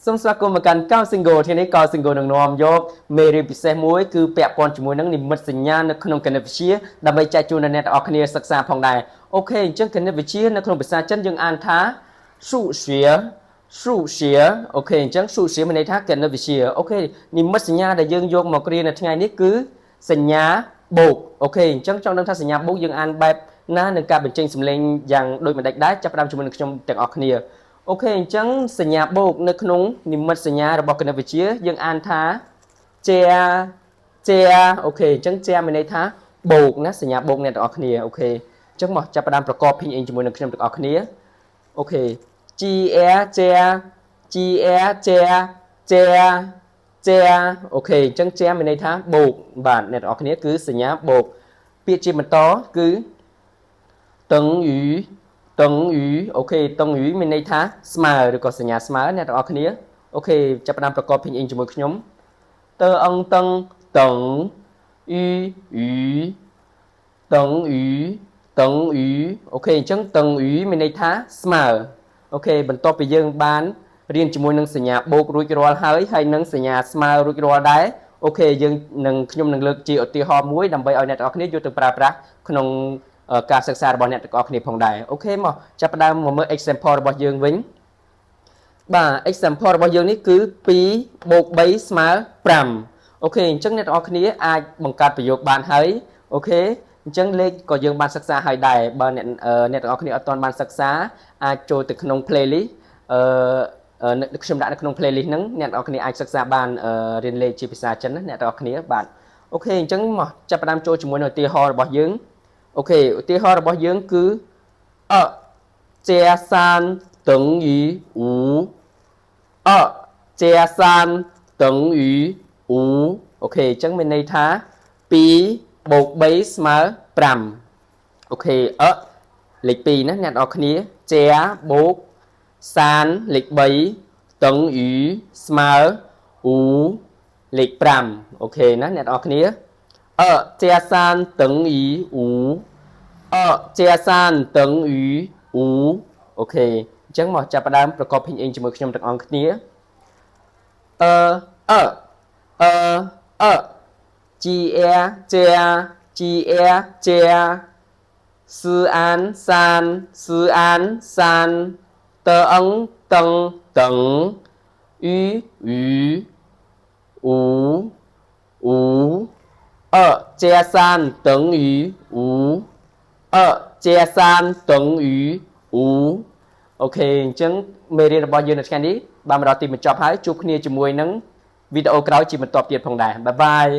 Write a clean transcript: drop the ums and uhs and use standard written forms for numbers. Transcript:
សូមស្វាគមន៍មកកាន់កៅ Single ថ្ងៃនេះកៅ Single នឹងនាំយកមេរៀនពិសេសមួយគឺពាក់ព័ន្ធជាមួយនឹងនិមិត្តសញ្ញានៅក្នុងគណិតវិទ្យាដើម្បីចែកជូនដល់អ្នកទាំងអស់គ្នាសិក្សាផងដែរ okay អញ្ចឹងគណិតវិទ្យានៅក្នុងភាសាចិនយើងអានថា数学数学 okay អញ្ចឹង数学មានន័យថាគណិតវិទ្យា okay និមិត្តសញ្ញាដែលយើងយកមករៀននៅថ្ងៃនេះគឺសញ្ញាបូក okay អញ្ចឹងចង់ដឹងថាសញ្ញាបូកយើងអានបែបណានឹងការបញ្ចេញសំឡេងយ៉ាងដូចម្ដេចដែរចាប់ផ្ដើមជាមួយនឹងខ្ញុំទាំងអស់គ្នា okay អញ្ចឹងសញ្ញាបូកនៅក្នុងនិមិត្តសញ្ញារបស់គណិតវិទ្យាយើងអានថាជាជា okay អញ្ចឹងជាមានន័យថាបូកណាសញ្ញាបូកអ្នកទាំងអស់គ្នា okay អញ្ចឹងមកចាប់ផ្ដើមប្រកប 拼音 ជាមួយនឹងខ្ញុំទាំងអស់គ្នា okay G R ជា G R ជាជាជា okay អញ្ចឹងជាមានន័យថាបូកបាទអ្នកទាំងអស់គ្នាគឺសញ្ញាបូកពាក្យជាបន្តគឺ等于等于 okay 等于មានន័យថាស្មើឬក៏សញ្ញាស្មើអ្នកទាំងអស់គ្នា okay ចាប់ផ្ដើមប្រកប 拼音 ជាមួយខ្ញុំតើអងតឹង等于于等于等于 okay អញ្ចឹង等于មានន័យថាស្មើ okay បន្ទាប់ពីយើងបានរៀនជាមួយនឹងសញ្ញាបូករួចរាល់ហើយហើយនឹងសញ្ញាស្មើរួចរាល់ដែរ okay យើងនឹងខ្ញុំនឹងលើកជាឧទាហរណ៍មួយដើម្បីឲ្យអ្នកទាំងអស់គ្នាយកទៅប្រើប្រាស់ក្នុងការសិក្សារបស់អ្នកទាំងអស់គ្នាផងដែរ okay មកចាប់ផ្ដើមមកមើល example របស់យើងវិញបាទ example របស់យើងនេះគឺ2បូក3ស្មើ5 okay អញ្ចឹងអ្នកទាំងអស់គ្នាអាចបង្កើតប្រយោគបានហើយ okay អញ្ចឹងលេខក៏យើងបានសិក្សាហើយដែរបើអ្នកអ្នកទាំងអស់គ្នាអត់ទាន់បានសិក្សាអាចចូលទៅក្នុង playlist អឺខ្ញុំដាក់នៅក្នុង playlist ហ្នឹងអ្នកទាំងអស់គ្នាអាចសិក្សាបានរៀនលេខជាភាសាចិនណាអ្នកទាំងអស់គ្នាបាទ okay អញ្ចឹងមកចាប់ផ្ដើមចូលជាមួយនឹងឧទាហរណ៍របស់យើង okay ឧទាហរណ៍របស់យើងគឺ二加三等于五二加三等于五 okay អញ្ចឹងមានន័យថា2បូក3ស្មើ5 okay អលេខ2ណាអ្នកនរគ្នា加បូក三លេខ3等于ស្មើ五លេខ5 okay ណាអ្នកនរគ្នា二加三等于五二加三等于五 okay អញ្ចឹងមកចាប់ផ្ដើមប្រកប 拼音 ជាមួយខ្ញុំទាំងអស់គ្នាអឺអឺអឺអឺ G R 加 G R 加四安三四安三等等等于于五五二加三等于五二加三等于五 okay អញ្ចឹងមេរៀនរបស់យើងនៅថ្ងៃនេះបានមកដល់ទីបញ្ចប់ហើយជួបគ្នាជាមួយនឹងវីដេអូក្រោយជាបន្តទៀតផងដែរ bye bye.